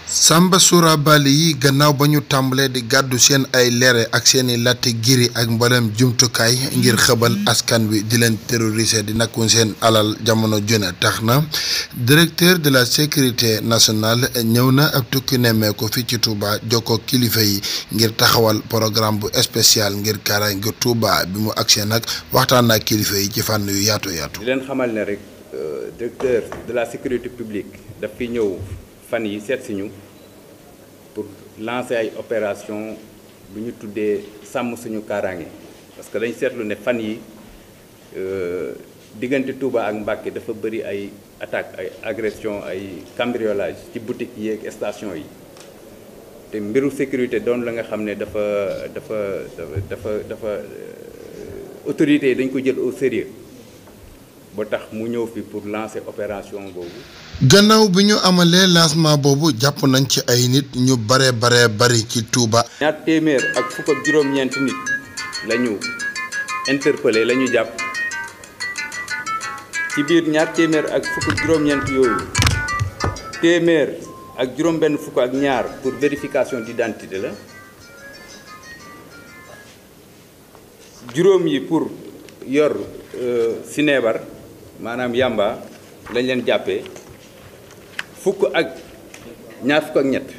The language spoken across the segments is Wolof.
Samba Soura Bally yi gannaaw ba ñu tàmbalee di gàddu seen ay leere ak seeni latte giri ak mbalem jumtukaay ngir xëbal askan wi di leen terroriser di nakkuñ seen alal jamono jone tax na directeur de la sécurité nationale ñëw na ab tukki nemmeeku fi ci Touba jokkoo kilifa yi ngir taxawal programme bu spécial ngir kaaraange Touba bi mu agsee nag waxtaan ak kilifa yi ci fànn yu yaatu. di leen xamal ne rek directeur de la sécurité publique daf fi ñëw fan yi seet si ñu pour lancer ay opération bu ñu tuddee sàmm suñu kaaraange parce que dañ seetlu ne fan yi diggante Touba ak Mbacké dafa bëri ay attaque ay agression ay cambriolage ci boutique yi ak station yi te mbiru sécurité doon la nga xam ne dafa autorités yi dañ ko jël au sérieux ba tax mu ñëw fi pour lancer opération boobu. gannaaw bi ñu amalee lancement boobu jàpp nañ ci ay nit ñu bari ci Touba. ñaar téeméer ak fukk ak juróom-ñeenti nit la ñu interpellé la ñu jàpp ci biir ñaar téeméer ak fukk ak juróom-ñeent yooyu téeméer ak juróom-benn fukk ak ñaar pour vérification d'identité la juróom yi pour yor sineebar maanaam yamba lañ leen jàppee fukk ak ñaar fukk ak ñett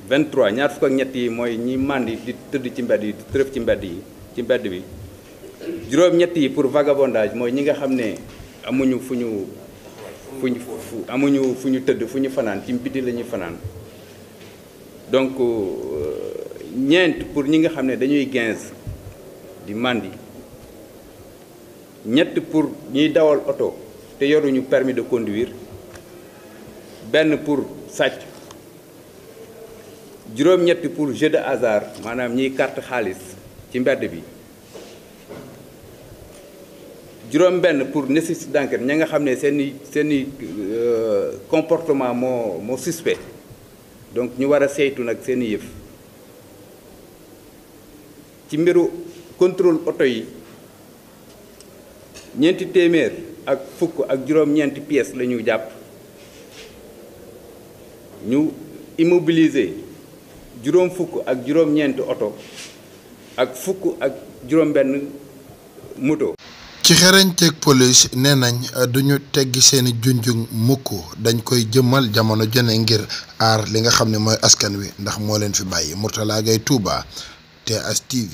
23 ñaar fukk ak ñett yi mooy ñi màndi di tëdd ci mbedd yi di tërëf ci mbedd yi ci mbedd bi juróom-ñett yi pour vagabondage mooy ñi nga xam ne amuñu fu ñu tëdd fu ñu fanaan ci biti la ñuy fanaan donc ñeent pour ñi nga xam ne dañuy quinze di màndi ñett pour ñuy dawal oto te yoruñu permis de conduire benn pour sàcc juróom-ñett pour jeu de hasard maanaam ñiy carte xaalis ci mbedd bi juróom-benn pour nécessité d'enquête ña nga xam ne seeni comportement moo suspect donc ñu war a saytu nag seeni yëf ci mbiru contrôle oto yi ñeenti téeméer ak fukk ak juróom-ñeenti pièces la ñu jàpp ñu immobiliser juróom fukk ak juróom-ñeenti oto ak fukk ak juróom-benn moto. ci xereñteeg police nee nañ duñu teggi seeni junjung mukk dañ koy jëmmal jamono jone ngir aar li nga xam ne mooy askan wi ndax moo leen fi bàyyi Mourtala Gaye Touba TS TV.